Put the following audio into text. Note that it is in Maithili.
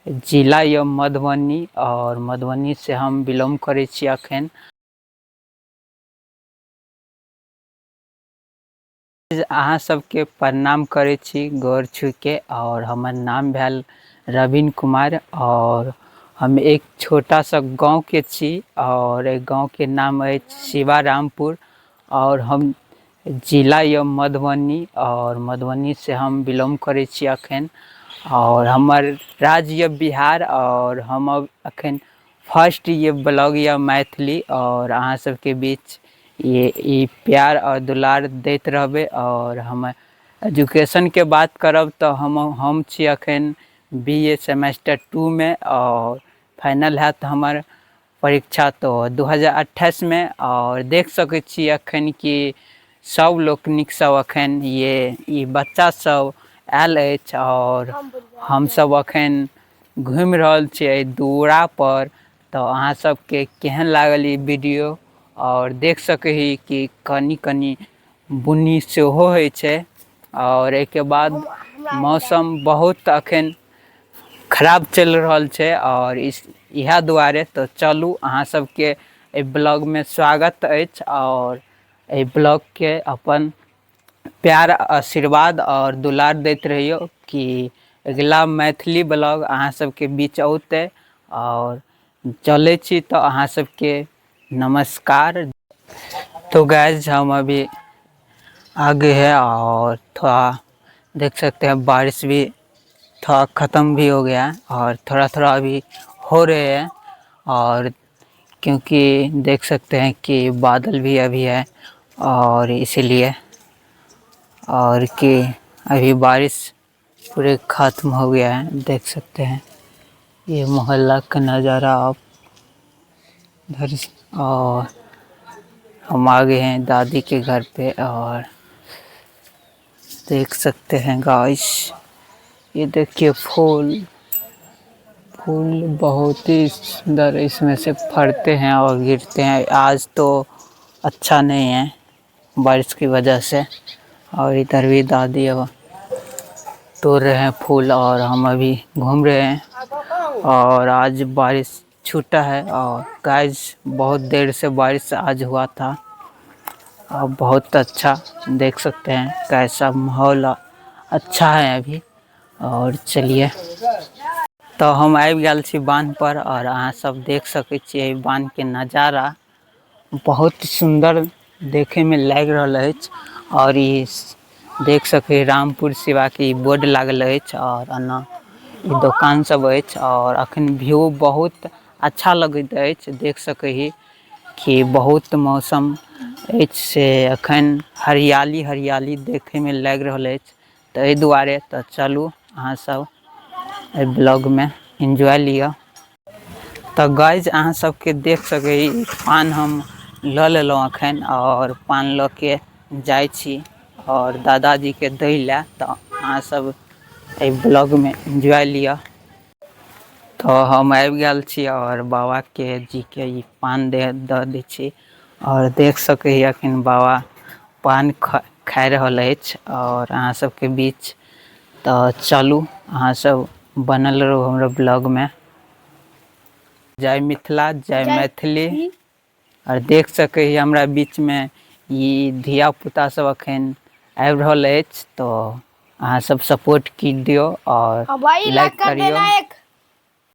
जिला यऽ मधुबनी आओर मधुबनीसँ हम बिलोंग करै छी अखन। अहाँ सबके प्रणाम करै छी गोर छूके आओर हमर नाम भेल रवीन कुमार आओर हम एक छोटा सा गाँवके छी आओर एहि गाँवके नाम अछि शिवा रामपुर आओर हम जिला यऽ मधुबनी आओर मधुबनीसँ हम बिलोंग करै छी अखन आओर हमर राज्य यऽ बिहार आओर हम अखन फर्स्ट ये ब्लॉग यऽ मैथिली आओर अहाँ सबके बीच ये ई प्यार आओर दुलार दैत रहबै। आओर हम एजुकेशनके बात करब तऽ हम छी अखन बी ए सेमेस्टर 2मे आओर फाइनल हैत हमर परीक्षा तऽ 2028मे। आओर देख सकै छी अखन कि सब लोकनिक सब अखन ये ई बच्चा सब आयल अछि आओर हमसब अखन घुमि रहल छी एहि दूरा पर। तऽ अहाँ सबके केहन लागल ई वीडियो? आओर देख सकै ही कि कनि कनि बुन्नी सेहो होइ छै आओर एहिके बाद मौसम बहुत अखन खराब चलि रहल छै आओर इस इएह दुआरे तऽ चलू अहाँ सबके एहि ब्लॉगमे स्वागत अछि आओर एहि ब्लॉगके अपन प्यार आशीर्वाद आओर दुलार दैत रहियौ कि अगिला मैथिली ब्लॉग अहाँ सबके बीच औतै। आओर चलै छी तऽ अहाँ सबके नमस्कार। तो गाइस हम अभी आगे है और थोड़ा देख सकते हैं बारिश भी थोड़ा ख़त्म भी हो गया है और थोड़ा थोड़ा अभी हो रहे हैं। और क्योंकि देख सकते हैं कि बादल भी अभी है और इसीलिए और कि अभी बारिश पूरे ख़त्म हो गया है। देख सकते हैं ये मोहल्ला का नज़ारा आप इधर। और हम आ गए हैं दादी के घर पे और देख सकते हैं गाइस ये देखिए फूल फूल बहुत ही सुंदर इसमें से फड़ते हैं और गिरते हैं। आज तो अच्छा नहीं है बारिश की वजह से। और इधर भी दादी अब तोड़ रहे हैं फूल और हम अभी घूम रहे हैं। और आज बारिश छूटा है और गाइस बहुत देर से बारिश आज हुआ था और बहुत अच्छा देख सकते हैं कैसा माहौल अच्छा है अभी। और चलिए तो हम आबि गेल छी बांध पर और अहाँ सब देख सकै छियै एहि बांध के नजारा बहुत सुंदर देखे में लागि रहल अछि। और ई देख सकै रामपुर शिवा के ई बोर्ड लागल अछि और एना ई दोकान सब अछि। और अखन व्यू बहुत अच्छा लगैत अछि। देख सकै ही कि बहुत मौसम अछि से अखन हरियाली हरियाली देखे में लागि रहल अछि। तऽ एहि दुआरे तऽ चलू अहाँ सब एहि ब्लॉगमे एन्जॉय लिअ। तऽ गाइज अहाँ सबके देख सकै ही पान हम लऽ लेलहुँ अखन और पान लऽ के जाइ छी और दादाजीके दै लए। तऽ अहाँ सब एहि ब्लॉगमे एन्जॉय लिअ। तऽ हम आबि गेल छी और बाबाके जीके ई पान दऽ दै छी और देख सकै ही अखन बाबा पान खाइ रहल अछि और अहाँ सबके बीच। तऽ चलू अहाँ सब बनल रहू हमरा ब्लॉगमे। जय मिथिला जय मैथिली। और देख सकै ही हमरा बीचमे ई धिया पुता सब अखन आबि रहल अछि। तऽ अहाँ सब सपोर्ट की दियौ और हाँ भाई, लाइक लाइक कर करियौ। देना एक।